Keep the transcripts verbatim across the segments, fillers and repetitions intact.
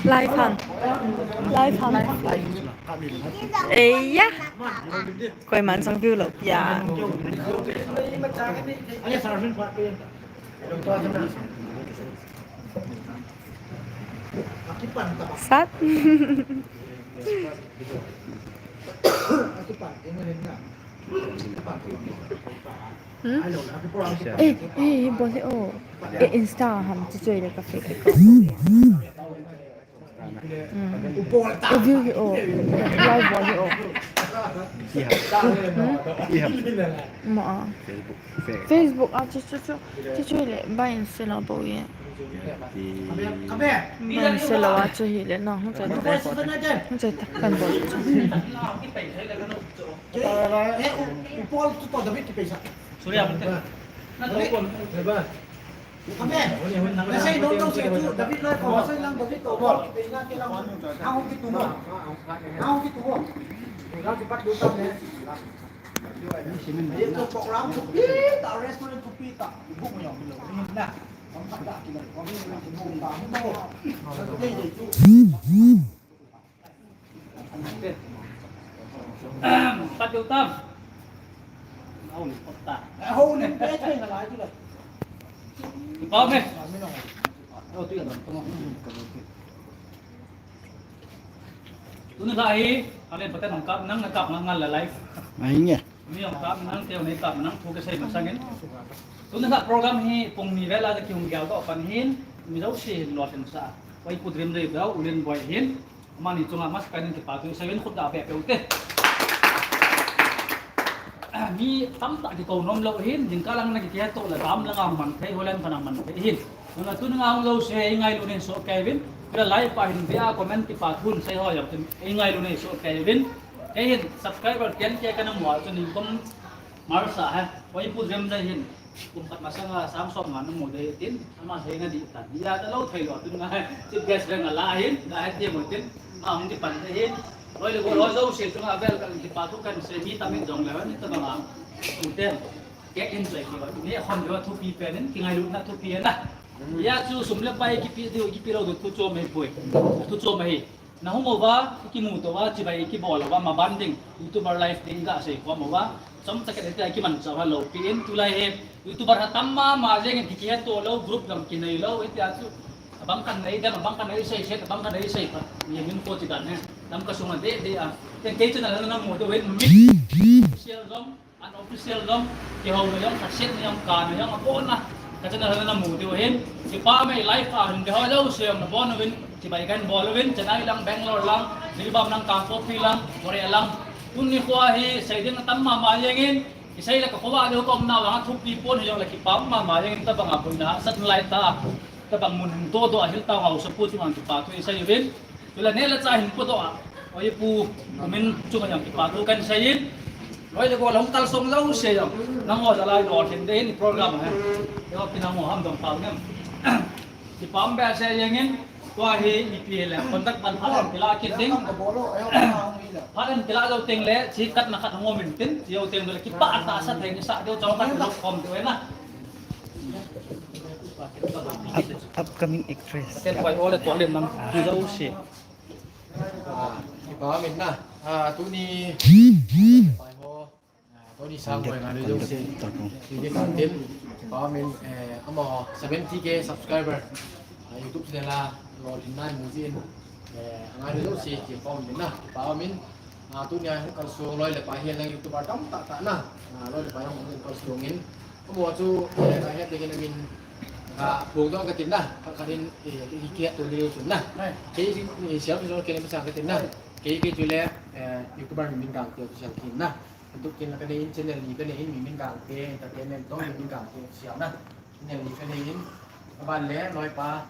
Live hang. Live hang. Eia. Koiman sang view lou pia. Sat. Hmm? Eh, eh, bol le o. Eh, Insta ham chi choi le ka fake account. Hmm. Eh, view hi o. Live bol hi o. Hmm? Ma a. Facebook a chu, chu, chu, chu, chu le, buy and sell a bol e. Buy and sell a chu hi le, na, hung chai ta. Hung chai ta, kan bol. Sorry, a. Amen. Nasei nom nom se chu David loi ko, nasei lang David ko, bol kipe na ke lang. Ang hung kitu mo. Ang hung kitu mo. Ang kipat du tam ne. Ye to program to pi ta, restaurant to pi ta. Bu mo yong lo. Ni na. Ang pat da ki lo. Ang ni mo ta mo. Ye ye chu. Pat deu tam. Au ni pot ta. Au ni pe pe na lai tu le. Pau me. Au tu ya. Tuni la hi, ale patan nang kap, nang kap ngal la live. Ai nge. Mi ong kap nang teo nei kap nang thu kasei masangin. Tuni la program hi pung ni vel a kihung gel to pan hin, mi jouse hin lo ten sa. Oi pu dream dei dau, ulen boi hin. Amani chunga mas kanin kipa thu seven khut da pe pe u te. Ah, mi tamtah kikou nom lou hin, jingkah lang na kikihe to le dam langa man thei, holen pana man thei hin. Nuna tun nga hung jouse, ei ngailu nei soh kei uvin. Kila live a hin vea comment kipa thu sei ho jong tin, ei ngailu nei soh kei uvin. Kei hin subscriber ten K kana mu a chu ningkum March a he, oi pu dream dei hin. Kum khat masanga sang som nga namu dei tin, ama sei nga di tan. Dia ta lou thei lou tun nga, chief guest dang ala hin, nga he ti mo tin, ma hung di pan dei hin. Loi le gol ho jouse chunga vel kan kipa thu kan sei mi tamin jong le, ni tabang a. Tu ten, ke enjoy ki ba, ni khom jo thupi pen in, kingailutna thupi na. Ya chu sum le pai kipe diu, kipe lou diu thu chom ahi poi. Thu chom ahi. Na hung uva, i kimu to uva, chibai i kibol uva, ma ban ding, YouTuber life ding ga sei khom uva. Chom ta ke te kiman cha uva lou pi in, tulai hi YouTuber ha tam mama jeng in kikihe to lou, group dang kinei lou, itia chu. Abang kan nei dem, abang kan nei sei sei, abang kan nei sei pa. Ni min ko chi dan he. Dam ka sunga de de a. Ten kei chu na na mu to ven mi. Sial dong. Unofficial jong, kihou na jong, khaset na jong, ka na jong, abon na. Ka channel na namu diu hin. Kipa me live a hin, kihou jouse jong, nabon uvin, chibai kan bol uvin, Chennai lang, Bangalore lang, Jiribam lang, Kangpokpi lang, Moreh lang. Tuni khoa hi, sei ding tam mama jeng in, kisei le ka khoa diu kom na vang thupi pon hi jong le kipa mama jeng in tabang a boina, sat lai ta, tabang mun hung to to a hil ta ngau sa pu ti mang kipa thu i sei uvin. Tule neh le chah hin podoh a. Oi pu, umin chunga jong kipa thu kan sei in. Loi le gol hung kalsong jouse jong. Nangho jalai lolhin dei hin program a he. Eiho pi nangho ham dong pau nem. Kipa um behseh jeng in. Tua hi ipi le contact ban phat in kila kit ding. Phat in kila jou teng le, chi katna khat hung um in tin, chi jou teng le kipah tahsa thei ni sa diu chong kan lop khom diu na. Up-, upcoming actress. Ken pai ole to le nang. Jouse. Ah, kipa um in na. Ah, tuni. Pai ho. Ah, tuni sang koi nga le jouse. Tuni kan tin. Kipa um in, eh, amaho seventy K subscriber. Ah, YouTube channel a lolhin na mu jin. Eh, nga le jouse kipa um in na. Kipa um in. Ah, tuni a hung kalsong loi le pa hi lang YouTuber tamtah tah na. Ah, loi le pa jong hung kalsong in. Amaho chu, eh, ka het ding in amin, ah, bol dong ka tin na, khat khat in, eh, i kihet to ding chun na. Kei, eh, siam in kei le masang ka tin na. Kei, kei chu le, eh, YouTuber Mimin Gangte official tin na. Antuk kin la ka nei in channel ni ka nei in Mimin Gangte Entertainment tong Mimin Gangte official na. Channel ni ka nei in, aban le, loi pa,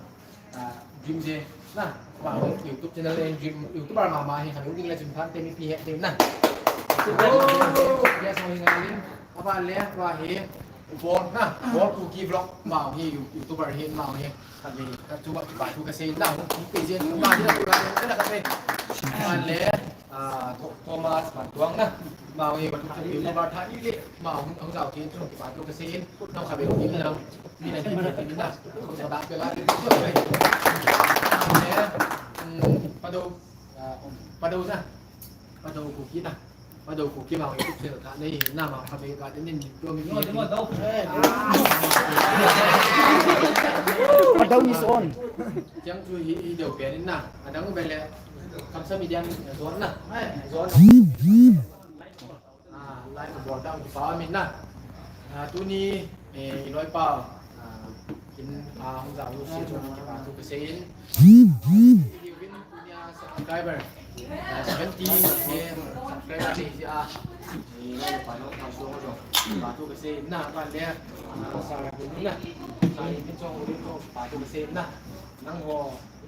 Ah, Dream J, na, wa, YouTube channel le Dream, YouTuber mama hi, kami uvin la Dream Phan te mi pi he, te na. Yes, mo hinga lin, aba le, wa hi, Bol, na, Bol Kuki Vlog, ma hi, You-, YouTuber hi, ma hi, kami, ka tu, wa, ki ba tu ka sei, na, hu, ki pe je, ma hi, na, tu ka, na, ka pe. Aba le, ah, Tho-, Thomas Mantuang, na. Mao e, wan ka pe, wan tha ni le, mao hung, hung jao ke, chung kipa thu kasei in, nang kha be ki na, ni na ni na, ni na, ko sa da pe la, ni na, mm, Pado, ah, Pado na, Pado Kuki na, Pado Kuki mao YouTube channel ka nei na, mao kha be ka te nin, ni to mi ni. Pado is on. Chang chu hi, hi deu pe ni na, adang be le, kam sa mi diam, zon na, zon na. Ah, lai ka bol dang kipa min na. Ah, tuni, eh, i loipa, ah, in, ah, hung jao u si chu kipa thu kasei in. I win tuni a subscriber. Ah, seventy, eh, subscriber ni si a. I loipa no ka so ho. Kipa thu kasei in na, ban le, ah, sa la ku na. Sa i min chong u kipa thu kasei in na. Nang ho.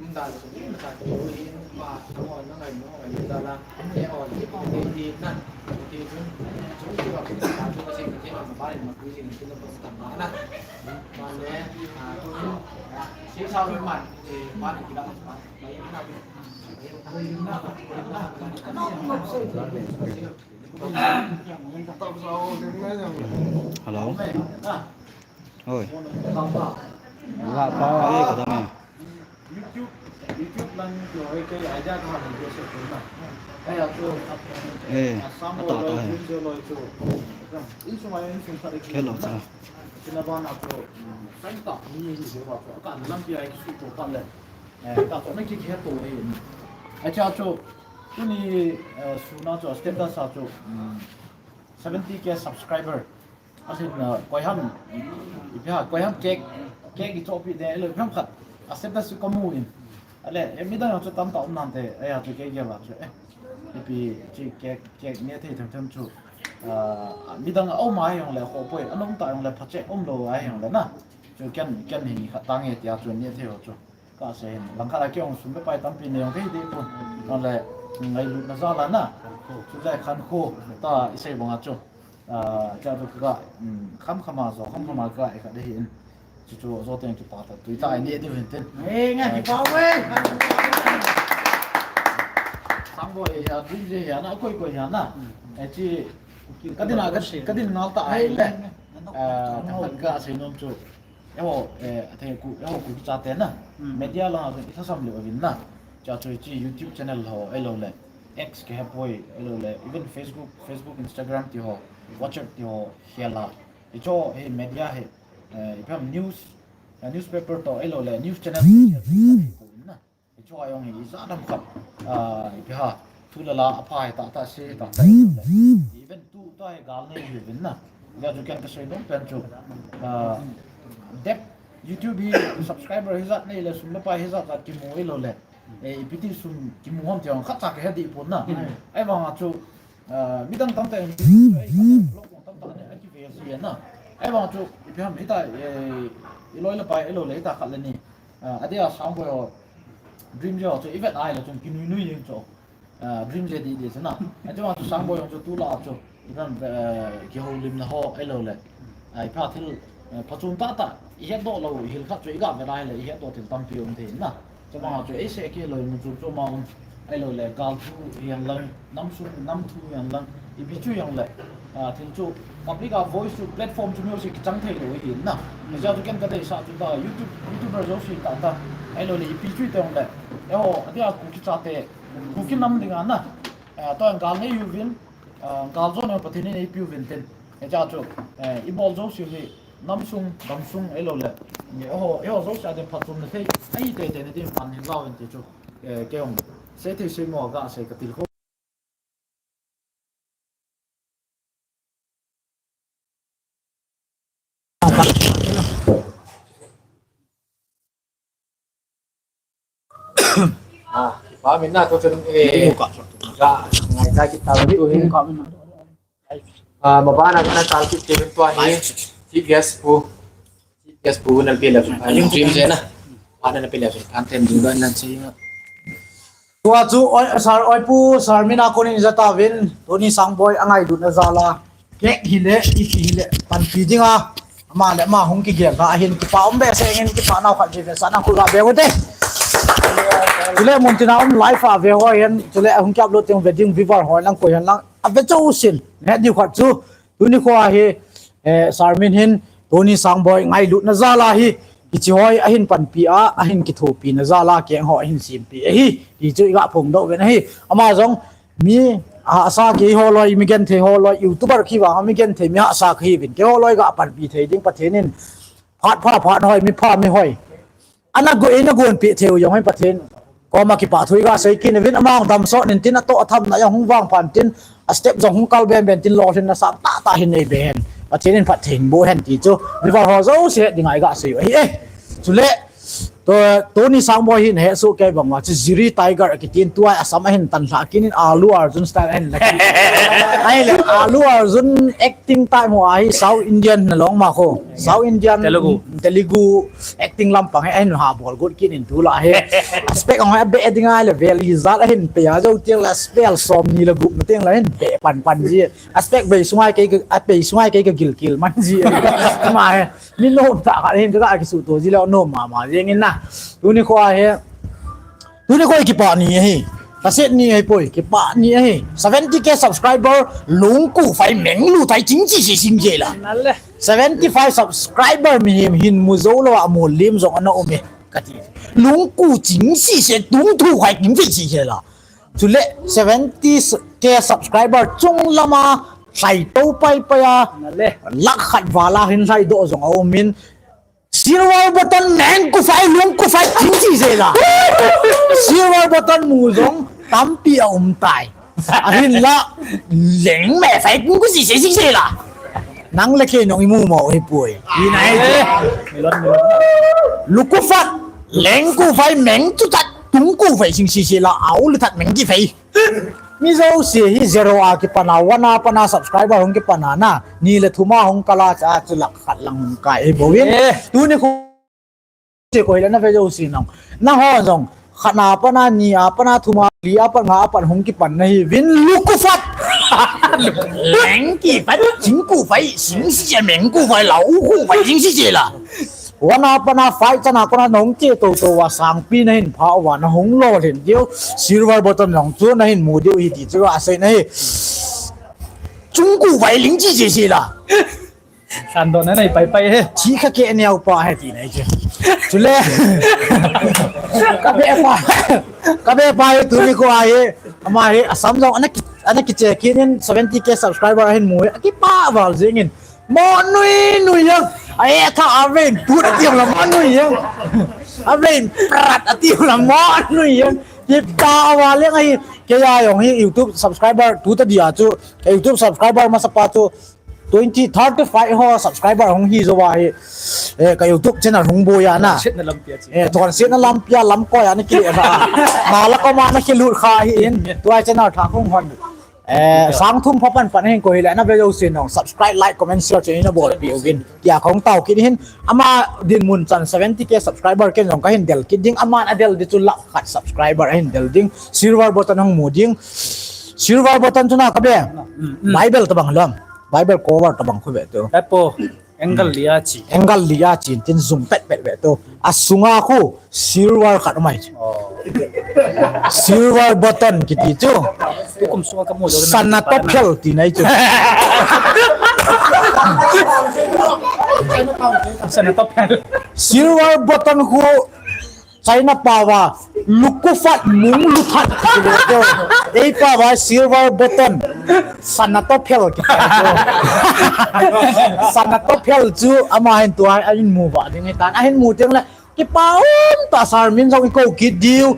Umdal sum in masa te u in pa, nang on, nang ai, nang ai, nang dala, te on, te te te na, te chun, chung ti ba, ta tu ka sing te ma ba in ma ku sing te na pa tam ma na. Ma ne, a, tu in, si sa lo ma, e, ma ni ki da ma, ma in na, ma in na, ma in na. Hello. Oi. Ga pa. Ai, ka dang e. YouTube, YouTube lang tu hoi ke idea ka ha ni se tu na. Ai, a tu. Eh, Assam ata lo, ata hai. YouTube lo tu. In sung ai, in sung sa de. Hello, sa. Kina ba na tu. Sai ta ni ni se ba tu. Ka lam pi ai ki su tu pa le. Eh, ta tu na ki ke tu ni. Ai cha tu. Tu ni, eh, su na tu status a tu. Seventy K subscriber. Asin, uh, koi ham, ipi ham, koi ham cake, cake i chopi de, lo ham khat, a status chu ka mu in. Ale, e, midang chu tam ta um nante, e, a chu cake ya ba chu, e, ipi, chi cake, cake ne thei them them chu, uh, midang a um a hi hong le, ho poi, a nung ta hong le, pha che um lo a hi hong le na. Chu ken, ken hi ni khat tang e tia chu ne thei ho chu. Ka sei hin, langkhat a kei hung sum le pai tampi nei hung kei ding pon. Nale, ngailutna jal a na. Chule khankho, ta i sei banga chu. Ah, cha tu ka, um, kham kham a jo, kham kham a ka, i ka de hin. Chu chu jo teng chu pa ta, tui ta i ne diu hin tin. Eh, ngai ki pa we. Sang bo e ya, dun je ya na, koi koi ya na. E chi, ka din a, ka, ka din ngal ta ai le. Ah, ka, ka sei nom chu. Eiho, eh, athe ku, eiho Kuki chate na. Hmm. Media lang a i thasam leu vin na. Cha chu chi YouTube channel ho, ahilou le. X ke he poi, ahilou le. Even Facebook, Facebook, Instagram ti ho, WhatsApp ti ho, khel a. I cho he media he, eh, ipi ham news, eh, newspaper to, ahilou le. News channel ti ho, na. Hichu a jong hi ijat ham khat, ah, ipi ham, thu le la apha hi tah tah, se hi tah tah, even tu ta hi gal nei hi vin na. Hijeh chun ken ka sei nom pen chu, ah, dep YouTube hi subscriber hijat nei le sum le pai hijat jat kimu ahilou le. Eh, ipi ti sum kimu ham ti jong khat cha ka he dih pon na. Ahivang a chu, ah, midang tamtah in, vlog tamtah nei, a kive si na. Ahivang chu, ipi ham, hita, eh, i loi le pai, ahilou le, hita khat le ni. Ah, adeh a Sangboi ho, Dream J ho chu, i vet a ahile chun, kinui nui ding chu. Ah, Dream J dih dih chu na. Ahivang chu Sangboi ho chu, tu la chu, ipi ham, eh, kihoulimna ho, ahilou le. Ah, ipi ham thil, eh, phachom tah tah, i hetdoh lou, hil khat chu, i ga vet a ahile, i hetdoh thil tampi um thei na. Chubang a chu, ei seh kei lou, mun chu chu ma um, ahilou le, gal thu hihen lang, nam sung, nam thu hihen lang, ipi chu hihen le, ah, thil chu, public a voice chu, platform chu music kichang thei lou ahi na. Hijeh chu ken ka deisah chu ta, YouTube, YouTuber jouse tah tah, ahilou le, ipi chu hihen le, eiho, adeh a Kuki chate, Kuki nam ding a na, ah, tua gal nei uvin, ah, gal jo nei Pathen in eipe uvin tin. Hijeh chu, eh, i bol jouse hi, nam sung, gam sung, ahilou le. Eiho, eiho jouse a ding phatchomna thei, ahi tei tei na ding pan hin lau in ti chu. Eh, kei hung. Sei thei sei mo ga sei ka tilkhou. Ah, pa min na to chun, eh, ga, ngai ta kit ta tu hin. Ah, ma ba na na tal kit ke min tua hi. Chief guest pu. Chief guest pu na pe le. Ayung Dream J na. Pa na pe le. Kan tem ding ba na chi na. Tua chu, oi, sir, oi pu, sir, min a konin ja tauvin, tuni Sangboi a ngailutna jal a. Cake hile, ipi hile, panpi ding a. Ama le ama hung kigel na, ahin kipa um behseh in, kipa nau khat ve ve sa nang khu ga ve u te. Chule mun tin a um live a ve ho hin, chule hung ki upload teng ve ding viewer ho lang koi hen lang. Ave chausin, nahet diu khat chu, tuni khoa hi, eh, Sarmin hin, Tony Sangboi ngailutna jal a hi, kichi hoi ahin panpi a, ahin kithopina jal a, keng ho ahin simpi ahi, ti chu iga phongdoh uvin ahi. Ama jong, mi, a, asa kei ho loi, mi genthei ho loi, YouTuber kivang, mi genthei, mi hahsa kahiuvin, kei ho loi ga panpi thei ding Pathen in, phat pha, phat hoi, mi pha, mi hoi. Ana go, ana gonpeh thei u jong hin Pathen koma kipa thu iga sei kit uvin, ama hung damsot intin, atoh athamna jong hung vangpha intin, a step jong hung kal benben tin, lolhinna sangtah tah hin nei be hen. Pathen in phatthei hin boh hen ti chu, viewer ho jouse dinga iga sei u ahi e. Chule, to, Tony Sangboi hi nahet soh kei bang uva chu Jiri Tiger akitin, tua Assam ahin tanlhah kit in, Allu Arjun style ahin la kit. Ahile, Allu Arjun acting time ho ahi, South Indian na long ma kho. South Indian, Telugu. Telugu acting lampang hi ahin ha bol got kit in tulai hi. Spec ahung abe ding ahile vel ijat ahin pe a, jou teng le spec somni le gup na teng le ahin be panpan ji. Spec bei sunga kei ka, a bei sunga kei ka gilkel man ji. Ama hi, mi nom tah khat hin ka kisuto ji le nom mama jeng in na. Tuni khoa hi, tuni kho hi kipah ni ahi. Kaset ni ahipoi, kipah ni ahi. Seventy K subscriber, Lungkuphai, Mengluthai, Chingchi si sing je la. Nale. Seventy five subscriber mihem hin mu jou lou a, mu lim jong ana um e, kati. Lungku Chingchi se, Tungthukhai Chingchi si se la. Chule seventy K subscriber chung lama lhai to pai pai a, Nale. Lakh khat val a hin lhai doh jong a um in, Silver Button, Mengkuphai, Lungkuphai, Chingchi se la. Silver Button mu jong tampi a um tai. Ahinla, Lengmephai, Lungkuphai, Chingchi se la. Nang le kei nong imu mo hipoi. Ina hi. Eh, milon, milon. Lukufat, Lengkuphai, Mengthutat, Tungkuphai, Chingchi se la, Auluthat, Mengkiphai. Mi jouse hi zero a kipan a, one a pat a subscriber hung kipan a na, ni le thum a hung kal a, cha chu lakh khat lang hung kai bouvin. Eh. Tuni khu che koi le na ve jouse nang. Na ho jong, khat a pat a, ni a pat a, thum a, li a pat, nga a pat hung kipan nahiuvin, Lukufat. Lengkiphai, Chingkuphai, Chingchi, Mengkuphai, Laukuphai, Chingchi che la. One a pat a five chan a kona nong che toto uva sangpi nahin pha uva nahung lolhin diu, Silver Button jong chu nahin mu diu ahi ti chu asei nahi. Chungkuphai Lingchi che se la. Sandoh na nei pai pai he. Chi kha ke neo pa he ti nahi che. Chule. Ka be pa. Ka be pa he tuni khoa hi. Ama hi Assam jong ana ki, ana kiche kit in seventy K subscriber ahin mu hi. Akipah val jing in. Mo nui nui jeng. Ai, a tha a vein put ati la mo nui jeng. A vein prat ati la mo nui jeng. Kipah val jeng ahi. Kei a jong hi YouTube subscriber tu ta dia chu. Kei YouTube subscriber masa pa chu twenty, thirty-five ho subscriber hung hi jou a hi. Eh, ka YouTube channel hung boi a na. Setna lampi a chi. Eh, thon setna lampi a lamkoi a na kile ra. Na la koma na kilut kha hi in. Tua channel tha hung hon. Eh, sang thum pha pan pan hin koi le na ve jouse nong subscribe, like, comment, share che na bolpi uvin. Tia kong tao kit hin ama dinmun chan seventy K subscriber ken jong kahin del kit ding, aman adel di chu lakh khat subscriber ahin del ding. Silver Button hung mu ding. Silver Button chu na ka be. Mm, mm. Bible tabang lom. Bible cover tabang khu ve tu. Apo. Angle li a chi. Angle li a chi, tin zoom pet pet ve tu. Asunga khu silver khat umai chu. Oh. Silver Button kiti chu. Tukum sunga ka mu lo. Sana tophel ti nahi chu. Sana tophel. Silver Button khu China pao a, Lukufat, Mengthutat. Ei pao a, Silver Button. Sana tophel. Sana tophel chu, ama hin tua, ahin mu va ding hitan. Ahin mu teng le, kipah um ta Sarmin jong i kou kit diu.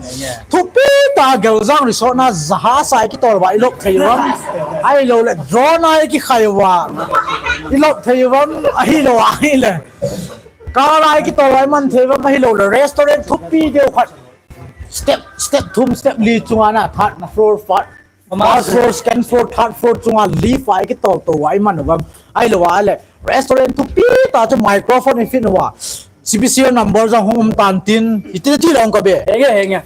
Thupi ta Geljang Resort na jahas a i kitol va i lop thei uvam. Ahilou le, drone a i kikhai uva. I lop thei uvam, ahilou ahile. Car a i kitol a i man thei uvam ahilou le restaurant thupi deu khat. Step, step thum, step li chunga na, third floor, fourth, first floor, second floor, third floor chunga lift a i kitol to a i man uvam. Ahilou le, restaurant thupi ta chu microphone i fit uva. Special number jong hung um tan tin, iti ti long ka be. Henge, henge.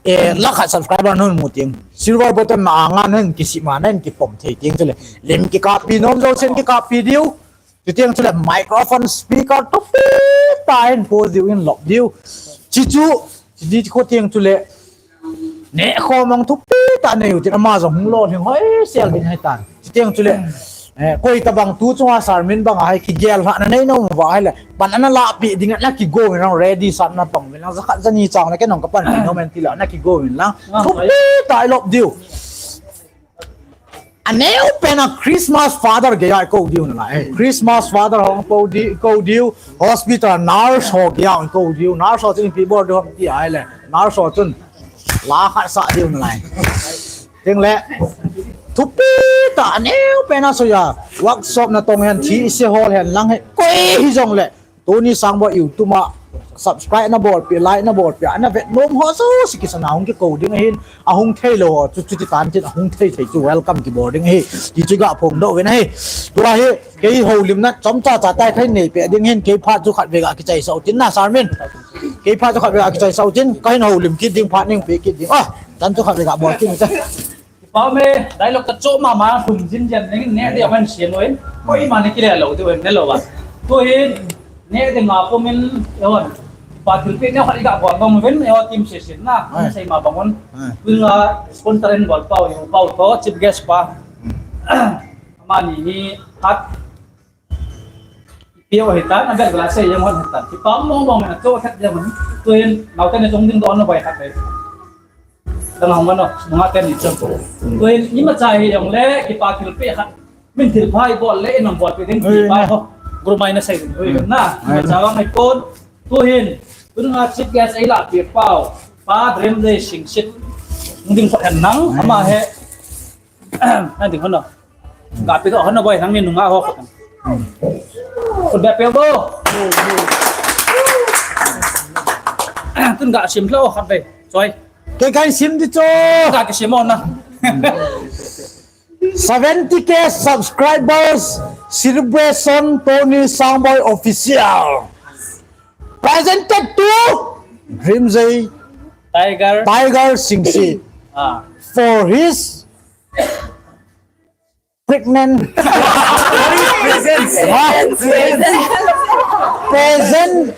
Eh, lakh khat subscriber nun mu ting. Silver Button na anga nun kisima nun kipom thei ting chule. Lim kikappi nom jousen kikappi diu. Chuteng chule microphone speaker thupi ta in po diu in lop diu. Chichu, chichu kho teng chule. Neh khom ang thupi tah nei u tin ama jong hung lolhing hoi sel ding ahi tan. Chuteng chule, eh, koi tabang tu chunga sermon banga hi kigel lhahna nei nom uva ahile, pan ana lahpeh ding a na kigo uvin lang, ready sah na pang uvin lang, jakhat jani chang na ken jong ka panpi nom in ti la na kigo uvin lang. Thupi tah i lop diu. Aneo pen a Christmas Father gei a i kou diu nalai. Eh, Christmas Father hung kou di, kou diu, hospital nurse ho gei a i kou diu, nurse ho chun ipi bol diu ham ti ahile, nurse ho chun la khat sah diu nalai. Chuteng le, thupi tah aneo pen a soia, workshop natong hen, thise hol hen lang hi, koi hijongle, Tony Sangboi YouTube a subscribe na bolpeh, like na bolpeh, ana vet nom ho jouse kisan a hung kikou ding ahin, ahung thei lou ho chu, chuti tan tin ahung thei thei chu welcome kibol ding ahi, ti chu ga phongdoh uvin ahi. Tua hi, kei houlimna chomcha cha tai khat nei peh ding ahin, kei phat chu khatvei ga kichaisah u tin na, sermon. Kei phat chu khatvei ga kichaisah u tin, kahin houlim kit ding, phat ning pe kit ding. Ah, chan chu khatvei ga bol kit u te. Kipa ume, dialogue kachoh mama, lhum jing jing, neh ding aman siam uvin. Koima nei kile lou diu ahin, ne lou va. Tuhin, neh ding a pumin, eihon. Kipa thilpeh neo khat iga bol bang uvin, eiho team session na, nasei ma bang un. Tuhin nga sponsor in bol pau, eiho pau toh, chief guest pa. Amani hi khat. Ipi o hitan, abel bela sei jeng hon hitan. Kipa mong mong na cho khat jeng hon. Tuhin, naote ni jong dingdoh na boi khat ve. Dang hong ano, nunga ten ni jong. Tuhin, imacha hijongle, kipa thilpeh khat. Min thilpha ibol le, inong bolpeh ding, kipa ho. Guru mai na sei ding. Ui, na, imacha vang ipon. Tuhin, tun nga chief guest eilahpeh pau. Pa Dream Day Singsit. Ding khat hen nang, ama he. Nang ding hon no. Ga pi doh hon no boi, nang ni nunga ho khat. Khut beh peh bo. Tun ga sim lou khat ve. Choi. Kei kahin sim ding chu. Ga kisim o na. Seventy K subscribers celebration Tony Sangboi Official. Presented to Dream Day Tiger. Tiger Singsit. Ah. For his pregnant. Present. Present.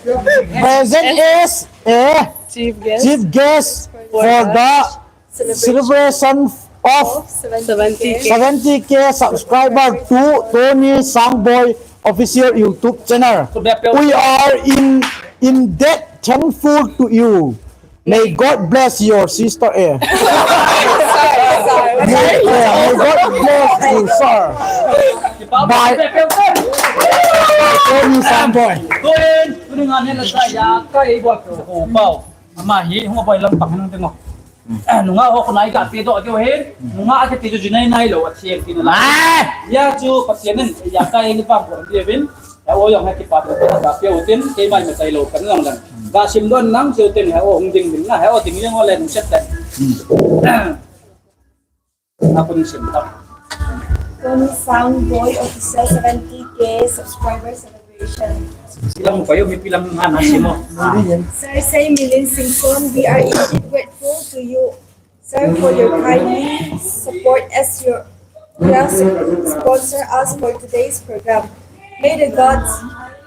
Present as a chief guest. Chief guest for the celebration of seventy K. Seventy K subscriber to Tony Sangboi official YouTube channel. We are in, indeed thankful to you. May God bless your sister, eh. May, yeah, may God bless you, sir. By Tony Sangboi. Tuin, tuin nga neh la sa ya, ka ei bol ko pau. Ama hi, hung boi lam pang nung teng o. Nunga ho khonai ga pe doh diu hin, nunga a kiti chu jinai nai lou, a thiam tina la. Ah! Ya chu, Pathen in, ya ka ei ni pang ko, dia vin. He o jong he kipa thu ka pia u tin, keima imacha ilou kan lang lang. Ga sim don nang cheu tin he o hung ding ding na, he o ding jeng o le nung set ten. Na kun sim ta. Tony Sangboi Official seventy K subscriber celebration. Pi lam ko yo, mi pi lam nga na sim o. Sir Say Milin Singson, we are indeed grateful to you Sir, for your kindly support as your guest sponsor us for today's program. May the God's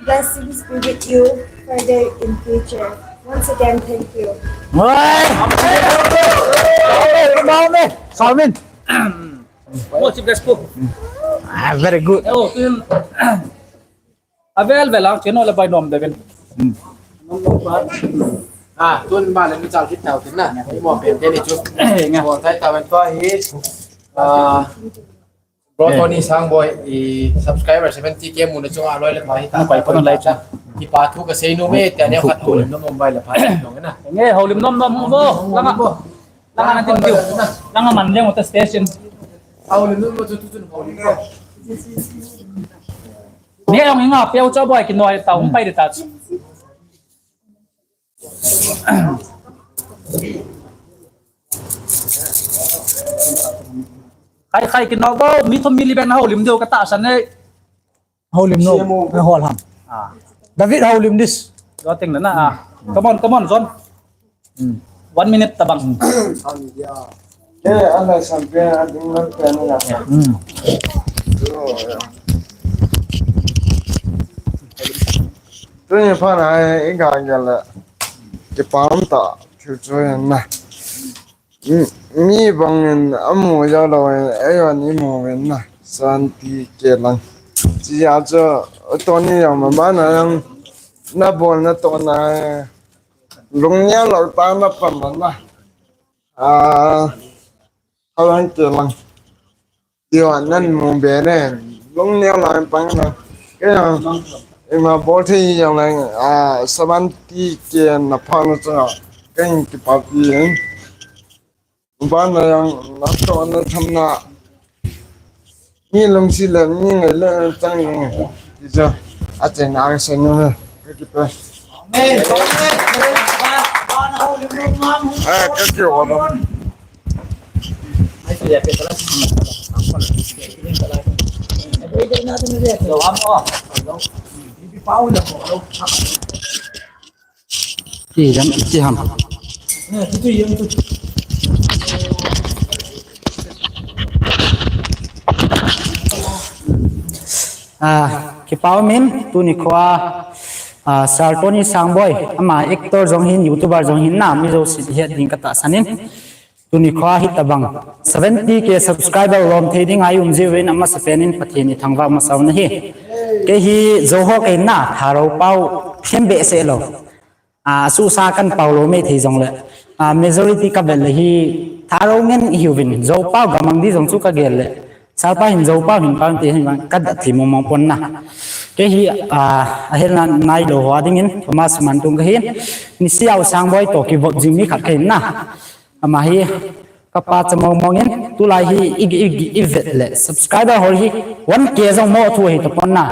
blessings be with you further in future. Once again, thank you. Oi! Amen. Amen. Amen. Mo, chief guest ko. Ah, very good. Eh, oh, tu yung Avel vel a, kino le bai nom de vel. Hmm. Nom nom pa. Ah, tun ba le mi chal kit tau tin na. Imo pe te ni chu. Eh, nga. Bol tai tau en to hi. Ah, Bro Tony Sangboi, i subscriber seventy K mu na chunga loi le pha hi ta. Kipa thu kasei nom e, te ne khat houlim nom nom bai le pha nom na. Nge houlim nom nom mo. Langa. Langa na tin diu. Langa man le mo ta station. Houlim nom mo chu tu chun houlim ko. Ni jong inga peo cha boi kinoi ta hung pai de ta. Khai khai kinoi bo mi thum mi li ben houlim diu ka tahsan e. Houlim no. Na hol ham. Ah. David houlim dis. Do ting na na ah. Come on, come on, John. Hmm. One minute tabang. Hmm. Ke ala sampe ading man pe na. Hmm. Tuni pha na inga ngala. Ke pam ta. Chu chu na. Mi, mi bangin amu jou lou in, eiho in imu uvin na, seventy K lang. Chia chu, tuni jong mama na jong, na bol na to na, lungneo lou tah na pan na. Ah, seventy K lang. Tia nan mu be le, lungneo lou in pan na. Kei jong, ima bol thei jong le, ah, seventy K na pha na chu, kei kipapi in. Ban na jong, na to na tham na. Mi lungset le, mi ngai le, chang ni. Ti chu, achaina a sei nu he. Ka kipe. Ah, ka kipe. Ti jam, ti ham. Ah, kipa um in, tuni khoa, ah, Sir Tony Sangboi, ama actor jong hin, YouTuber jong hin na, mi jouse het ding ka tahsan in. Tuni khoa hitabang seventy K subscriber lom thei ding a i um jiuvin, amasapen in Pathen i thangvah masa u ahi. Kei hi Zoho kei na, Thadou pao them behseh lou. Ah, asuhsa kan pao lou mei thei jongle. Ah, majority ka vet le hi Thadou ngen i hiuvin, Zo pao gamang di jong chu ka gel le. Sir pa hin Zo pao hin pao ti hin vang ka dat thei mong mong pon na. Kei hi, ah, ahelna nailou ho a dingin Thomas Mantung ka hin. Nisea u Sangboi to kivop jing mi khat ka hin na. Ama hi ka pachat mong mong in, tulai hi i, i, i vet le subscriber ho hi one K jong mo thu hi tapon na.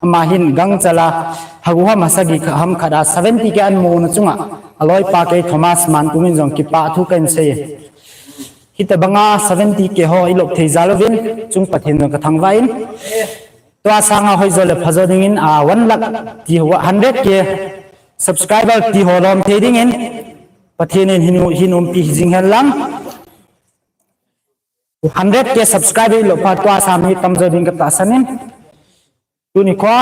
Ama hin gangchal a, hagu ham hasagi kha-, ham khat a seventy K an mu na chunga, aloipa kei Thomas Mantung in jong kipa thu kan sei. Hitabanga seventy K ho i lop thei jal uvin, chung Pathen jong ka thangvah in. Tua sanga hoi jo le pha jo dingin, a, one lakh ti ho, hundred K subscriber ti ho lom thei dingin, Pathen in hin, hin umpi jing hen lang. Hundred K subscriber lo pha tua sa mi tam jo ding ka tahsan in. Tuni khoa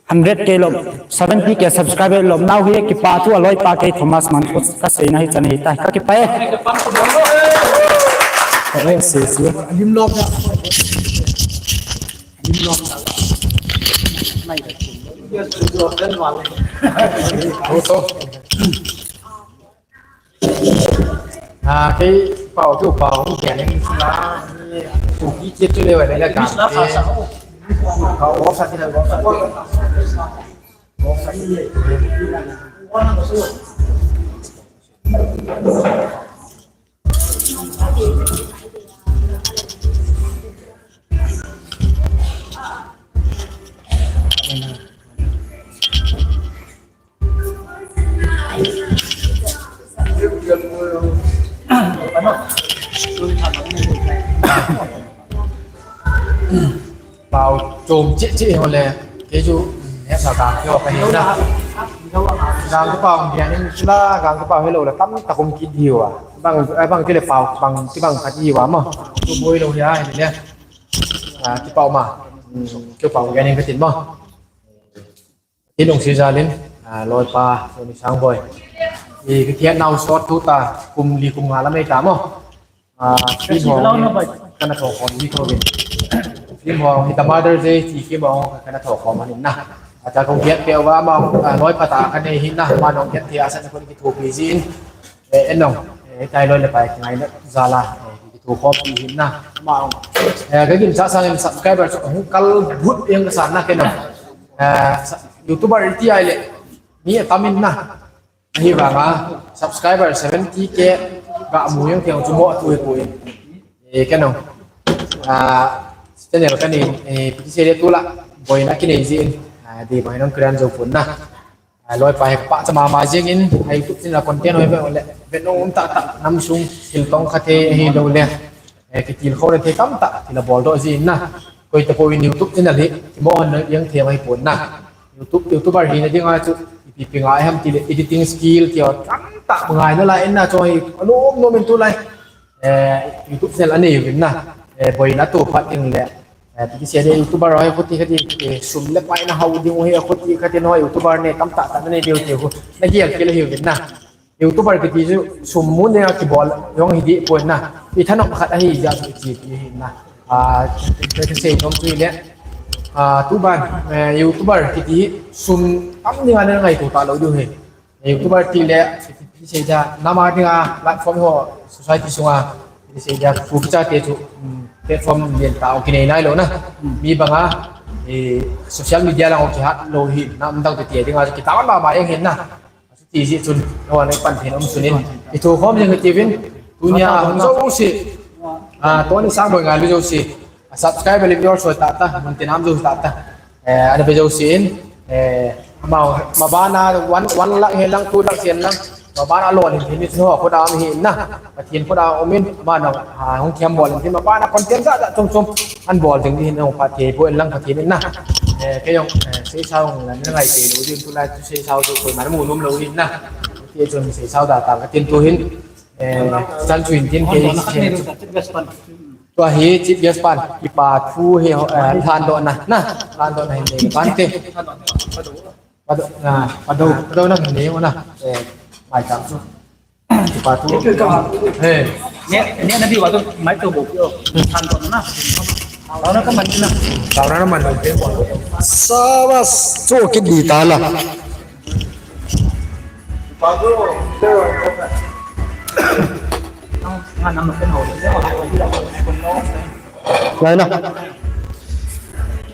hundred K lo, seventy K subscriber lo nau hi kipa thu aloipa kei Thomas Mantung ka seina hi chan hi ta. Ka kipa e. Ka e se se. Lim lok na. Lim lok na. Ho to. Ah, kei pao chu pao hung kian in sila, Kuki che chu le wa le la ka. Ka o sa ti la o sa. O sa. Pao chom cheh cheh ho le, kei chu, he sa ka kyo ka he na. Gang ka pao, dia ni la, gang ka pao hello la, tam ta kum ki diu a. Bang, eh, bang ki le pao, bang, ki bang ka diu a mo. Tu boi lo ya, he le. Ah, ki pao ma. Hmm, ki pao ya ni ka tin mo. Ti nung si jalin, ah, loipa, Tony Sangboi. I, ki kiat nau sot tu ta, kum li kum nga la mei ta mo. Ah, film ho, kana tho khom di tho vin. Film ho, hi ta Mother's Day, ti film ho, kana tho khom anin na. Ata kong kiat pe wa ma, ah, loipa ta ka nei hin na, ma nong kiat ti asa na ko ni ki tho pi jin. Eh, enong, eh, tai loi le pai ngai na jala, eh, ki thu khop pi hin na, ma ong. Eh, ka gim sa sang in subscriber chu hung kal but yang ka san na ke no. Eh, sa-, YouTuber ti ai le, mi a tam in na. Hi vanga, subscriber seventy K ga mu yang thei chu mo tu he poi. Eh, ke no. Ah, channel ka ni, eh, pi se le tu la, boina ki nei jin. Ah, di boina kran jo pun na. Ah, loipa hi ka pachat mama jing in, a YouTube channel content hoi ve le, ve nom tah tah, nam sung, thil tong kha thei hi lo le, eh, ki til kho le thei tam tah, ki la bol doh jin na. Koi ta poi in YouTube channel hi, ki mo hon yang thei mai pon na. YouTube, YouTuber hi na ding a chu, ipi pi ngai ham ti le, editing skill ti tam tah ngai na lai in na, chu hi, anom nom in tu lai. Eh, YouTube channel anei uvin na. Eh, boina tu phat in le. Eh, ti se le YouTuber hoi khuti khati, eh, sum le pai na hau ding hi khuti khati no YouTuber ne tam tah tah na nei diu ti hu. Na gial ke le hi uvin na. YouTuber kiti chu sum mun dinga kibol jong hi deh pon na. I thanop khat ahi jeh chu kiti hi na. Ah, ka sei nom chu le. Ah, tuban, eh, YouTuber kiti hi sum tam dinga na ngaito talou diu hi. YouTuber ti le, ti sei dia, nama dinga platform ho society sunga, ti sei dia, thu kichate chu, mm, platform lien tah kinei nailou na. Mi banga, eh, social media lang kihat lou hi, nam dang te ti dinga, kitam mama jeng hin na. Ti jeh chun, no, ana pan theina um sunin. I thu khom jeng hi tivin, tunia hung jouse, ah, Tony Sangboi ngailou jouse, a subscribe le viewer soi tah tah, mun tin ham jou tah tah. Eh, ana ve jousen, eh, ama, mabana one, one lakh hen lang, two lakh hen lang, mabana lolhin thei ni chu ho, khuda um hi na, Pathen khuda um in, ama na, ha, hung thiam bol in, mabana content jat jat chom chom, ana bol ding hin, hung phat thei pon lang Pathen in na. Eh, kei jong, eh, seisao hung na ngai te lou, din tulai chu seisao chu koima na mu nom lou hin na. Ti chun seisao da ta ka tin tu hin, eh, chan chu hin tin kei, Tua hi Chief Guest pan, kipa thu hi, eh, lhandohna, na, lhandohna hin nei pan te. Pado, ah, pado, pado na hin nei na, eh, mai tam chu. Kipa thu. Eh. Ne, ne na bi wa to mai to bo kyo. Lhandohna. Lhandohna ka man na. Lhandohna man na. Sabas, chu kit di ta la. Lai na.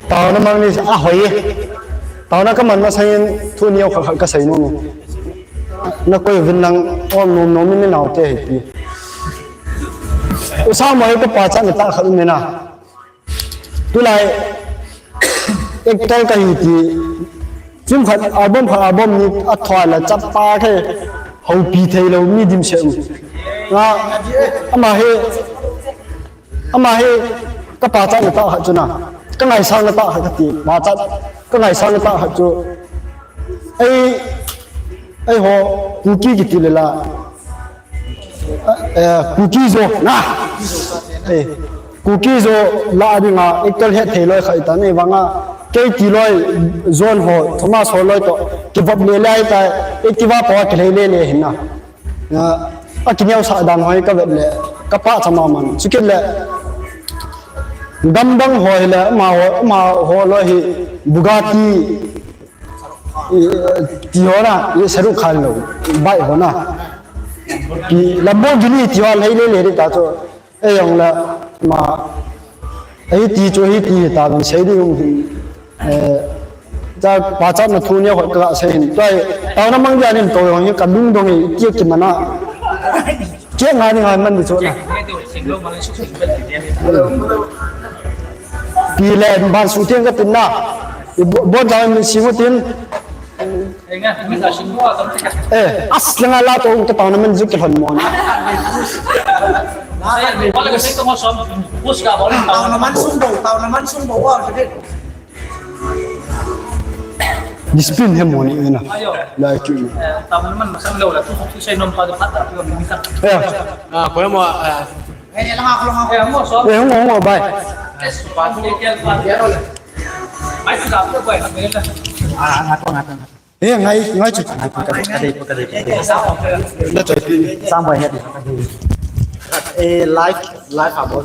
Taona mang ni a hoi. Taona ka man masangin thu neo khat khat ka sei nom e. Na koi vin lang om nom nom ni nau te hi. U Sangboi ka pachatna tah khat um e na. Tulai actor ka hi ti, film khat, album khat, album ni a thua la chapa khe houpi thei lou mi dimset u. Nga, ama hi, ama hi ka pachatna tah khat chu na, ka ngaisangna tah khat ka ti, pachat, ka ngaisangna tah khat chu, ei, eiho, Kuki kiti le la, Eh, Kuki Zo, na. Eh, Kuki Zo la dinga, actor het thei loi khat ta ni vanga, kei ti loi, John ho, Thomas ho loi to, kivop le le ta, active a po kilei le le hin na. Na, a kineo sa dan hoi ka vet le, ka pachat ma man, chukit le, gam dang ho hi le, ama ho, ama ho loi hi, Bugatti, I, ti ho na, i Shahrukh Khan lou, bike ho na. Ki Lamborghini ti ho lei le le ta chu. Ei jong la, ma, ei ti chu hi ti ta ban sei di hung hin. Eh, ta pachatna thu ni ho ka sei hin. Tua, taona mang dia nin to jong hi ka lungdong hi, ki ki mana. Kei ngai ni ngai man di chu na. Pi le ban su tiang ka tin na. I bo, bo jang min si mo tin. Eh, as le nga la to ka taona man zu ki hon mo na. Taona man sung bo, taona man sung bo wa. Discipline he mo ni na. Lai ki. Taona man masang lo la tu tu sei nom pa de pat ta tu mi ta. Ya. Ah, ko mo, ah. Eh, la ha ko la ha ko. Eh, mo so. Eh, mo mo bai. Yes, pa tu ke pa ya ro le. Mai tu da ko bai. Ah, nga ko nga ko. Eh, ngai, ngai chu. Ka dei, ka dei, ka dei. Na choi pi. Sang bai he. Eh, live, live a bo.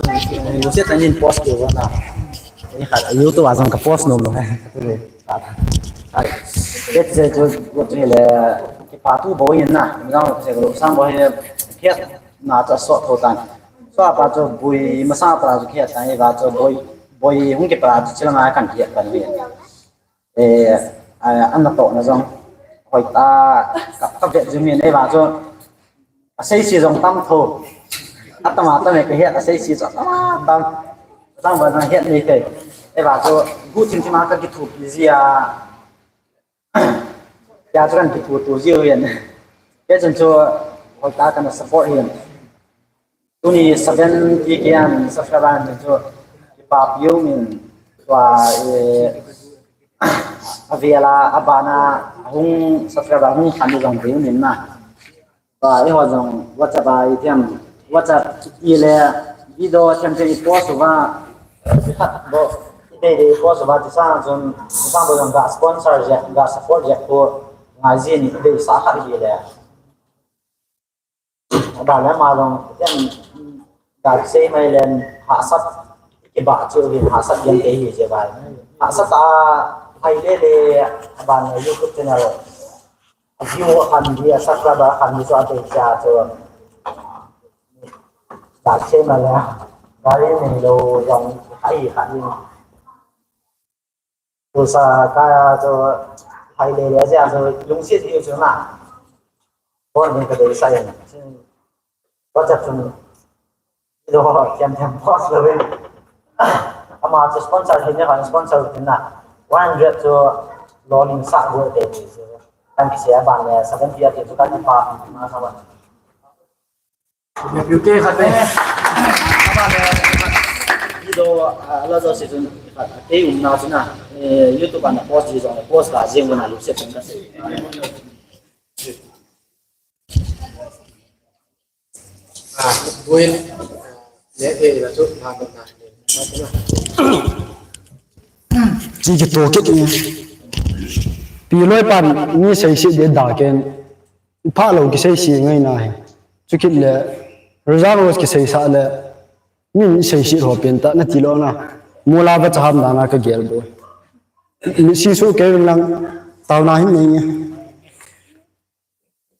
Lu se ta nin post ke wa na. Eh, kha, YouTube a jong ka post nom lou. Ai, ai. Let's say, chu, chu le, kipa thu bou hin na. Jong, che, Sangboi hi, khet na chu sot tho tan. So, apa chu, boi, masa pa chu khet tan, iva chu, boi, boi, hung kipa chu, chila na kan khet tan ni. Eh, a, ana tohna jong, hoi ta, ka, ka vet jing in, iva chu, A seisi jong tam tho. Atam atam e ka het, a seisi chu atam atam. Atam ba jong het nei thei. Eva chu gu chin chin a ka kithupi ji a. Tia chu kan kithutu ji u yen. Ke chun chu hoi ta kana support hin. Tuni seventy K an subscriber an chu kipa piu min tua e avela abana hung subscriber hung khan jong piu min na. Ba, eiho jong WhatsApp a ithiam, WhatsApp i le video thiam thiam i post uva, khat bou, i dei dei post uva, ti sa jong, ti sa bou jong ga sponsor jeh, ga support jeh khu, ngai jin i dei sa khat hi le. Aban le ama jong, ken, dak sei mai len, hahsat, kibah chu hin hahsat jen te hi je bai. Hahsat a, hai le le, aban le YouTube channel. A view a khan di, a subscriber a khan di chu a te cha chu. Dak sei mai le, gari nei lou jong, hai khan di. Tusa kaya chu hai le le jia chu lungset diu chu na. Bon ni ka dei sa in. WhatsApp chun. Lo kiam thiam post lo in. Ama chu sponsor hin ya kan sponsor hin na. One hundred chu lo ning sa go te ni chu. Kan ki sia ban le seventy a ti chu kan pa na sa ban. Video khat ve. Video, ah, ala jo se chun, ah, kei umna chun a, eh, YouTube a na post ji jong, post ka jeng na lungset chun ka sei. Ah, buin, eh, eh, la chu, na, na, na. Chi ki to kit ni. Pi loi pan ni sei si de da ken. Phalou kisei si ngai na hi. Chukit le, Rosa Rose kisei sa le, min sei si ho pen ta na ti lo na. Mula va chaham da na ka gel bo. Mi si su ke lang tau na hin nei nge.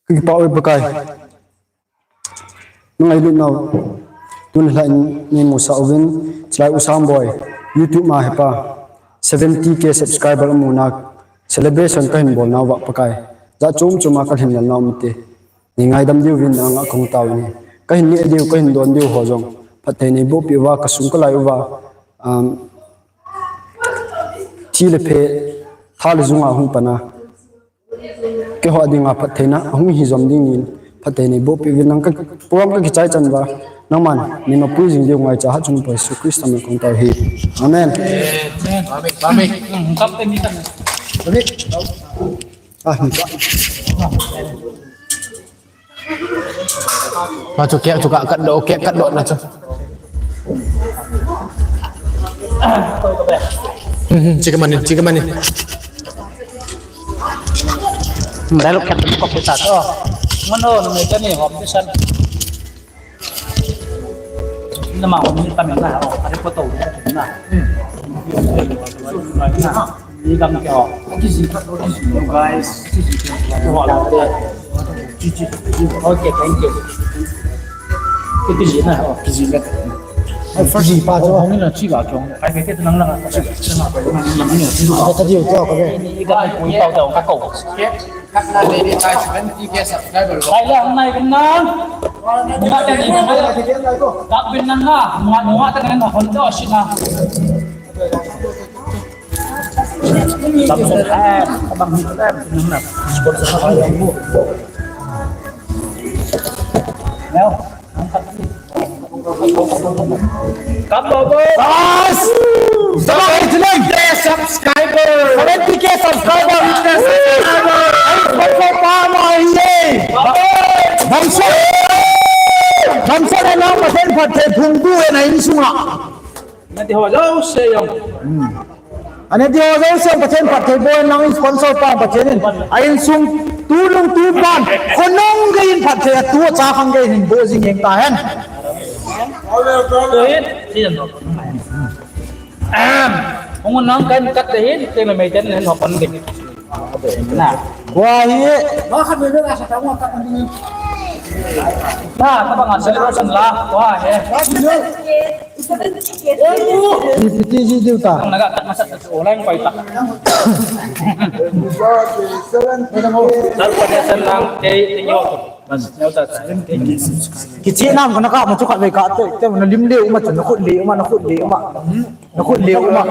Ki pa oi Pakai. Nang ai lut nau. Tun la ni mu sa uvin, chilai u Sam Boy. YouTube ma he pa. Seventy K subscriber mu na. Celebration ka hin bol nau va Pakai. Ja chom chom a ka hin nal nau mite. Ni ngaidam diu vin nang a kong tau ni. Ka hin neh diu, ka hin don diu ho jong. Phatthei nei boh pi uva, ka sung ka lai uva. Um, thi le phe, tha le zung a hung pana. Kei ho a dinga phattheina, hung hi jom ding in. Phatthei nei boh pi uvin nang ka, program ka kichai chan uva. Nangman, ni ma pui jing diu ngai cha ha chung pa Jesu Christa min kong tau hi. Amen. Amen. Amen. Amen. Ah, ni ka. Ma chu kek chu ka kat doh, kek kat doh na chu. Hmm, hmm, chika mani, chika mani. Dai lo kek ko pisa to. Mano, no me tani hom pisan. Nama hom ni tami na, oh, are ko to na. Hmm. Ni dam ke ho. Guys. Okay, thank you. Kiti ji na, oh, kiti ji na. Ai, first ji pa jo. Hong na chi ga kyong. Ai, ke ke nang na. Ai, ta ji to ka be. Ni ga ko ta ta ka ko. Kat na le ni kai seventy K subscriber. Kai le hong nai kan na. Nga ta ni. Dak bin nang na. Nga, nga ta kan na hon to shi na. Bang sung kan, bang ni kan, nang na. Sponsor ka ba. Now. Come on, boy. Bas! Seventy K subscriber. Seventy K subscriber. Bamsa. Bamsa na nang Pathen phatthei phung tu e na insunga. Nati ho jouse jong. Ani ti ho jouse Pathen phatthei boh nang sponsor pa Pathen in. A insung tu nung tu pan. Khonung gei in phatthei a tu cha khang gei in boh jing jeng ta hen. Tu hin, si jan to. Ahem. Hung nang kan kat de hin, te me me ten hen ho pan ding. Na. Wa hi. Wa khat me me la sa ta wa kat ding. Na, ta bang celebration la. Wa he. Ipiti ji diu ta. Naga kat masa online pai ta. Dal pa de san lang kei te yo. Kichi nam kana ka ma chu khat ve ka te, te na lim le uma chu na khut le uma, na khut le uma. Na khut le uma.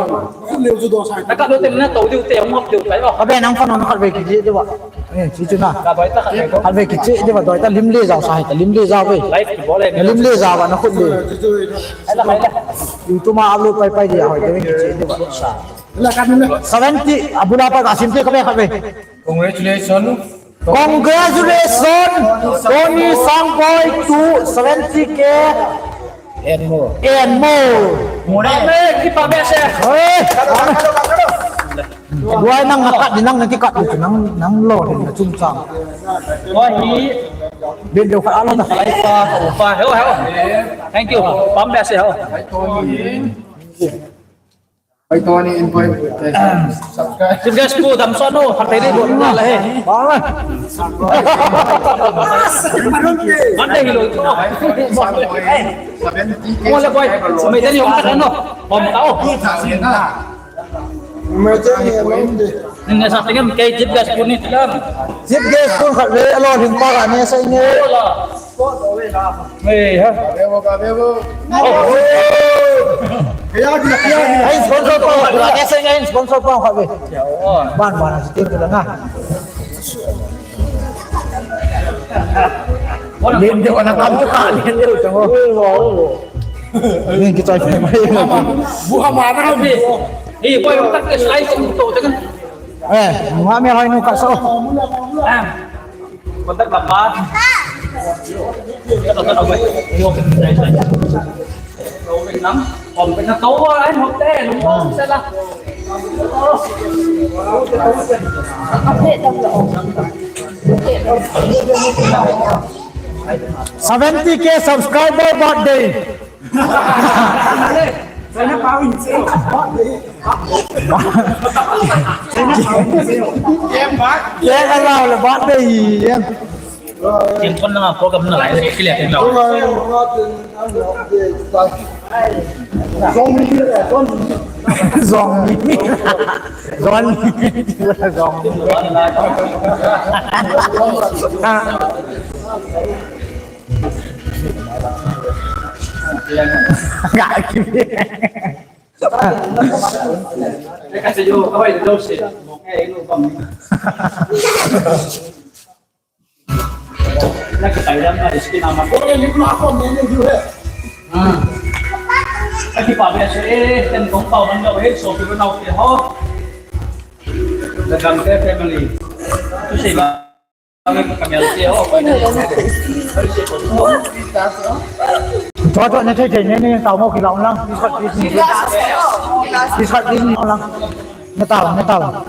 Khut le chu do sai. Na ka lo te na to diu te um hop diu tai lo. Abe nang pa na khat ve kichi diu ba. Eh, chi chu na. Ka bai ta khat ve ko. Khat ve kichi diu ba doi ta lim le jao sai ta lim le jao ve. Live ki bol le. Na lim le jao ba na khut le. Ai la, ai la. YouTube ma upload pai pai dia hoi te kichi diu ba. Seventy, abula pa ka sim te ka ve khat ve. Congratulations. Congratulations, Tony Sangboi to seventy K and more. And more. More. Amen. Kipa be se. Hey. Why nang nakat di nang nakikat di nang nang lo din na chungchang. Why he Video khat alo ta. Lai pa, pa, ho, ho. Thank you. Pam bia se ho. Pai Tony in point. Subscribe. Chief guest pu dam so no, khat thei dei bo na la he. Ba la. Mande hi lo. Seventy K. Mo le boy, so me teni hom ta no. Hom ta o. Ni ne sa tengem kei chief guest pu ni tilang. Chief guest pu khat le alo hing pa ka ne sa ne. Hei ha. Ka ve vo, ka ve vo. Ai sponsor pa khat le sa ne sponsor pa khat le. Ban ban sa tin ka na. Len de wana kam ka len de chang o. Len ki chai phai mai. Bu ha ma na be. Ni boy tak ke slide tum to te kan. Eh, ma me hai nu ka so. Em. Ko tak ka pa. Ka ta ta bai. Yo ke slide slide. Ko ke nam. Ko ke na to ai ho te lu mo se la. Seventy K subscriber birthday. Cake alau le birthday. Ken kon na program na lai le kile ken lo. Zong mi. Zong mi. Zong mi. Zong mi. Ga ki. Na kitai dam na skin ama. Ko ni ma ko ni ni ju he. Ah. Aki pa be se, eh, ten kong pau man lo he, so ki nau ke ho. The Gamte family. Tu sei ba. Kami, kami ang siya, oh. Cho cho ne thei thei ne ne tao mo ki long lang. Ki khat ki ni long lang. Ne tao, ne tao.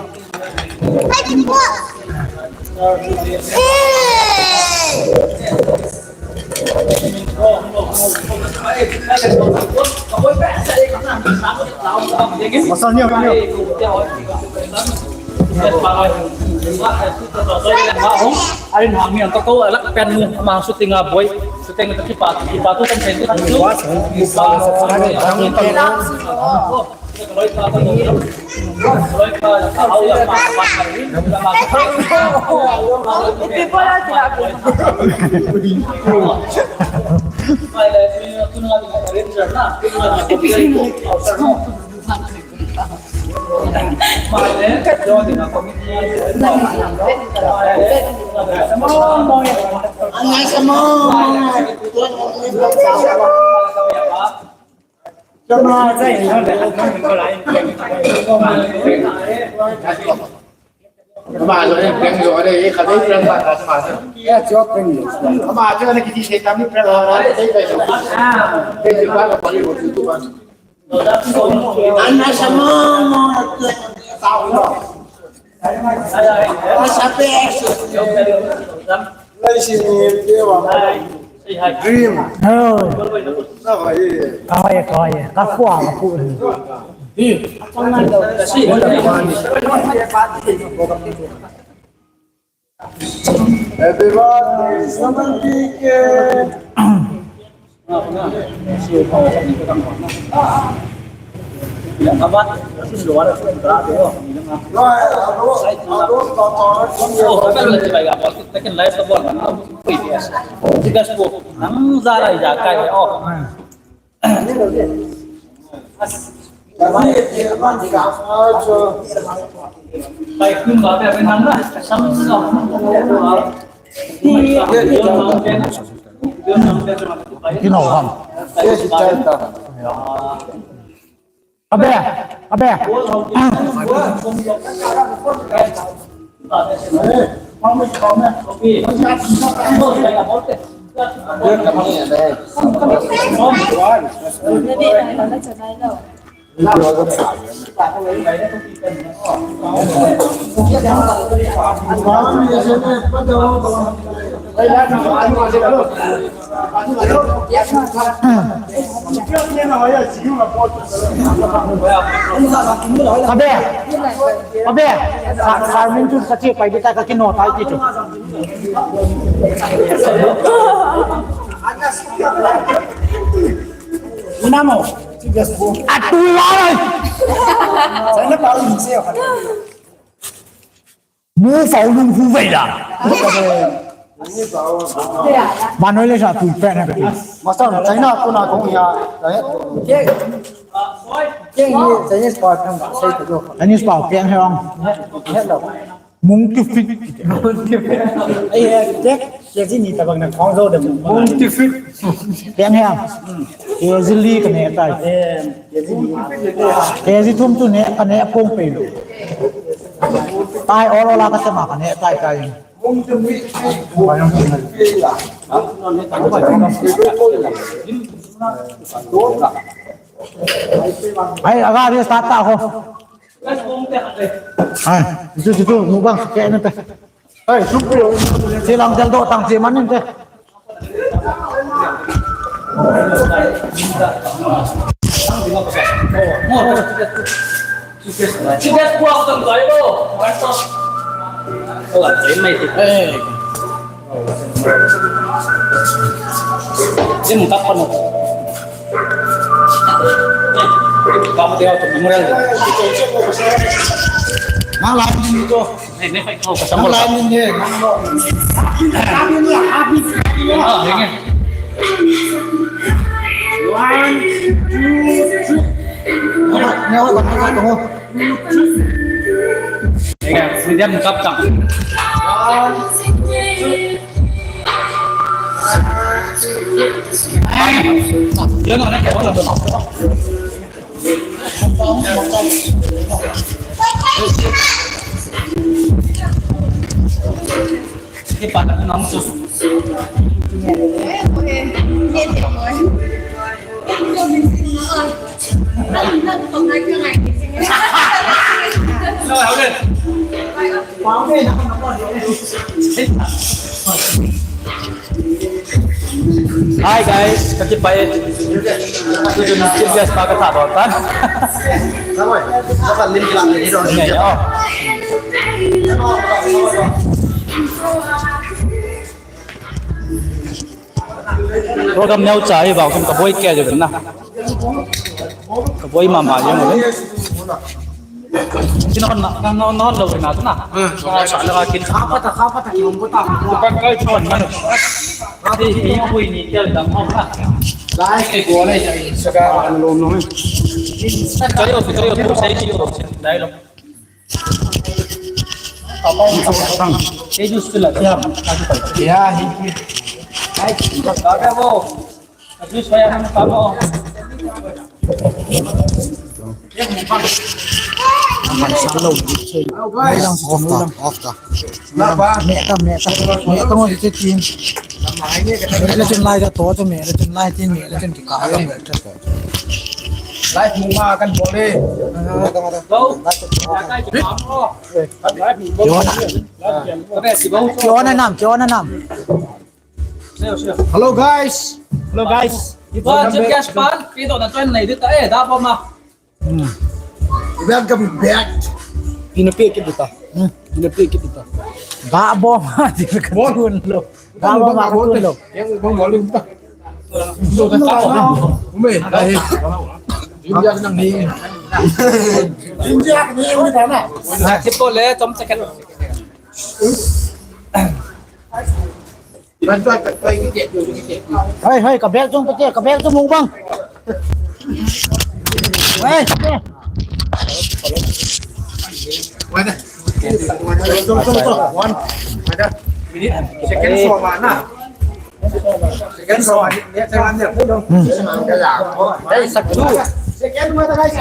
Masal niya, niya. Arin hang ni ang toko alak pen mu ama shooting a boy. Shooting ta kipa, kipa tu kan pen tu. Ama jo ne peng jo ne, e kha dei peng ba ta ma. Ya jo peng jo. Ama jo ne kiti se tam ni peng ha, dei dei. Dei ba ka pali ho tu ba. Ana sama ma ta ho. Ana sa pe. Lai si ni pe wa. Dream. Oh. Na wa ye. Ka wa ye, ka wa ye. Ka khua ma ku. Happy birthday, Samantha. Kino ham. Abe, abe. Abe, abe, Carmen chu kache pai di ta, kakino tai ti chu. Inamo. Atu lai. Sana pa un se. Mu fau lung hu vei la. Manoi le sa tu pe na. Master, China ko na ko ya. Ke, ke ni Chinese pa kan ba sai ko. Chinese pa ke he ong. He lo. Mung ki fit. Ai, ke, ke ji ni ta bang na kong zo de mung. Mung ki fit. Ke he. Ke ji li ka ne tai. Ke ji thum tu ne, ka ne kong pe lo. Tai ol ol a ka sema ka ne tai tai. Ai, aga dia start ta ho. Ai, itu, itu, mukbang, kayak ni teh. Hai, supu. Silang jal do tang si manin teh. Nang lai ni to. Nang lai ni ni. Nang lo. Nang ni ni, happy. One, two, three. Nang lai ni to. Medium cup tang. Hi guys, kati pa e. Tutu ni chief guest pa katha doh tan. Sabai, sabai lim kilang ni doh. Program neo cha hi vang kum ka boi kei jeng na. Ka boi mama jeng na. Kin hon na, na, na, na hon lo na na. Hmm. Sa la kin. Kha pa ta, kha pa ta, ki hon ko ta. Ko pa kai chon man. Ati hi ko ni tel dam ho na. Lai ke ko lai sa ka an lo no. Kayo, kayo, tu sai ki ko. Dai lo. Sang. Ke jus tu la, ya. Ya, hi. Ai, ka ka bo. Jus pa ya, ka bo. Off ta, off ta. Meh ta, meh ta. Meh ta, ngoi te tin. Meh le chun lai ka to, meh le chun lai tin, meh le chun ti ka, meh ta. Live muna kan bol e. Kiona. Kiona nam, kiona nam. Hello guys. Hello guys. Iba jin gas pan, pi do na tun nai dita e, da bom ma. Hmm. Welcome back. Pina pe ke dita. Hmm. Pina pe ke dita. Da bom ma, di ka tun lo. Bang bang bang bang lo. Yang bang bang lo. Lo ta ta. Umi, dai. India nang ni. India ni umi ta na. Tipo le, tom second. Hai, hai, ka bag jong pati, ka bag jong mukbang. Hai. Mana? One. Ada. Minute. Second so mana? Second so mana? Dia saya ambil. Hmm. Dari satu. Second mana, guys?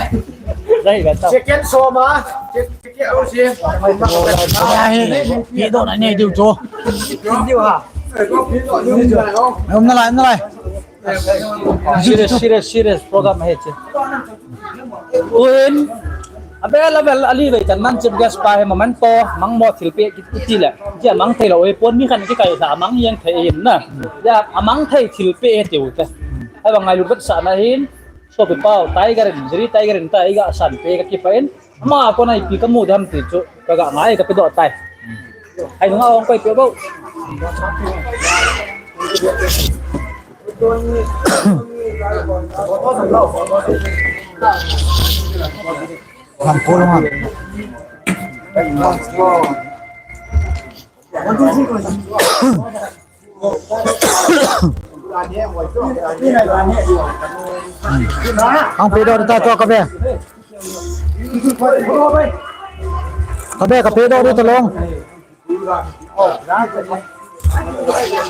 Dari satu. Second so mana? Second so mana? Ni do na ni do to. Ni do ha. Om na lai, om na lai. Serious, serious, serious program hai che. Un. Vel a vel a li vei chan nan chief guest pa hi memento, mangmo thilpeh kiti le. Jia mang thei lou hi pon mi khat kikai sa mang jeng thei hin na. Jia amang thei thilpeh hi tiu te. Ai bang ngailut vetsahna hin. Sopi pau, Tiger in, Jiri Tiger in ta, iga san pe kakipah in. Ama kona ipi kamu dem ti chu, kaga ngai kapedoh tai. Ai nunga hong koi pe bou. Ang pedoh ta to kabe. Kabe, kapedoh ta long.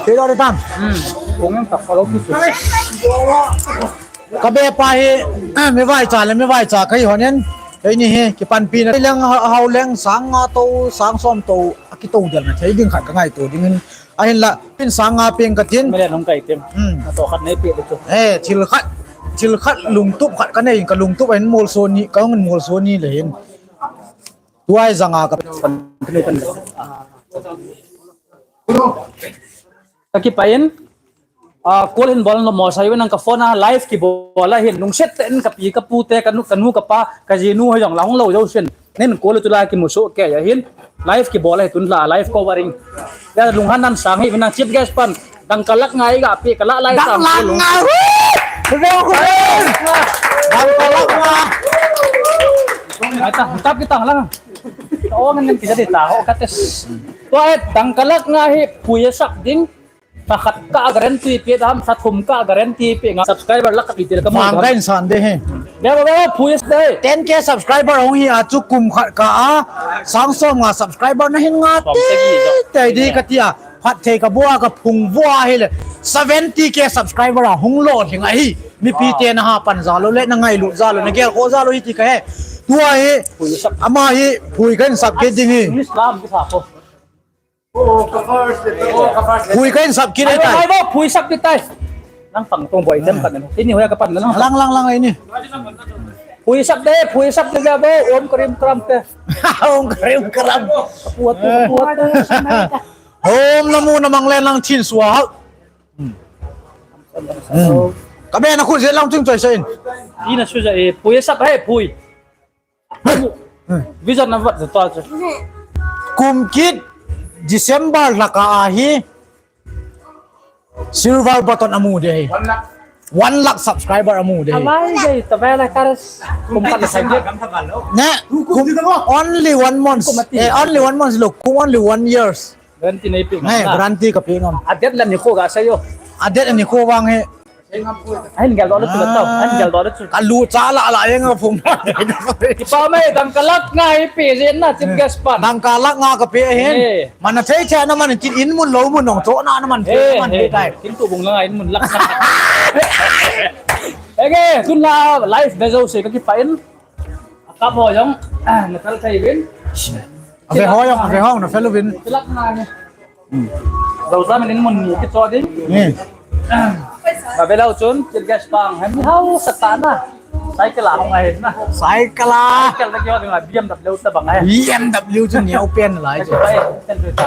Pedoh ta. Hmm. Kong yang tak kalau tu. Kabe pa hi, mi vaicha le mi vaicha kahi honin. Hei ni hi, kipanpina. Leng hau leng sang nga to, sang som to, akito del na thei ding khat kangaito dingin. Ahinla, pin sang nga peng katin. Mele nong kai tem. Hmm. Na to khat nei pe tu. Eh, thil khat, thil khat lungtup khat kanei, kalungtup ahin molso ni, kahung molso ni le hin. Tuai janga ka. Kakipah in. Ah, call hin bol nom mo sai nang ka phone a live kibol a hin lungset tah in kapi kapu te kanu kanu kapa kajinu hoi jong la hung lou jousen. Nen call tu la kimuso ke ya hin live kibol a hi tun la live covering. Ya lunghan nan sang hi nang chief guest pan dangka lak nga iga pe kala lai dang lak nga. Dangka lak nga. Ai ta tap kita lang. Ong ngan kita dita ho kates. Tua dangka lak nga hi puya sak ding. Pakhat ka guarantee pe dam, sa thum ka guarantee pe nga subscriber lak ka itil ka mo. Mangga insan de he. Be be be phuis de. Ten K subscriber hung hi a chu kum khat ka a sang som nga subscriber na hin nga te te di ka tia. Phat thei ka bua ka phung bua hi le. Seventy K subscriber a hung lo hi nga hi. Mipi te na ha pan za lo le na ngai lu za lo na gel ko za lo hi ti ka he. Tua hi ama hi phui kan sak ke ding hi. English lam ki sa ko. Phui ka in sap kit ai tai. Ai bo, phui sap kit tai. Nang pang tong boi tem kan. Ini hoya ka pan nang. Lang lang lang ini. Phui sap de, phui sap de bo, om krim kram te. Om krim kram. Puat puat. Om namu namang le nang chin sua. Ka be na khu je lang ting choi sein. Ina su ja e, phui sap he, phui. Vision na vat to chu. Kum kit December laka ahi silver button amu de hi. One lakh subscriber amu de hi. Amai de to bela karas kum khat sa ge. Ne kum only one month. Eh, only one month lo kum only one years. Guarantee nei pe ngam. Guarantee ka pe ngam. A date la ni kho ga sa yo. A date ni kho vang he. Ahin gel do le chu to. Ahin gel do le chu. Ka lu cha la la yang a phung. Kipa mai dangka lak nga hi pe jin na chief guest pan. Dangka lak nga ka pe hin. Mana thei cha na man tin in mun lo mun nong cho na na man thei man thei tai. Kin tu bung la in mun lak. Ege, tun la live be jo se ka kipa in. Akap ho jong, ah, na kal thei vin. Ave ho jong, ave ho na fel vin. Tilak na ni. Dau sa min mun ni ki cho ding. Ni. Ba be lau chun, kil gas pang, hem hau sa ta na. Cycle a hong ai na. Cycle a. Cycle na ki ho ding a B M W ta bang ai. B M W chun ni open lai chu. Ai, ten tu ta.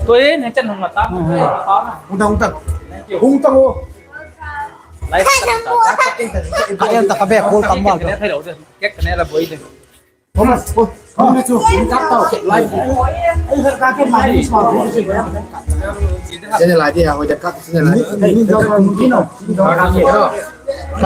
Tui, nang chen hung na tang. Hung tang, hung tang. Hung tang o. Lai. Ka en ta ka be kol kam wal. Kek ne la boi de. Thomas, oh, Thomas chu. Lai. Sene lai dia, hoi da ka sene lai. Ni ni ni ni. Ni ni ni.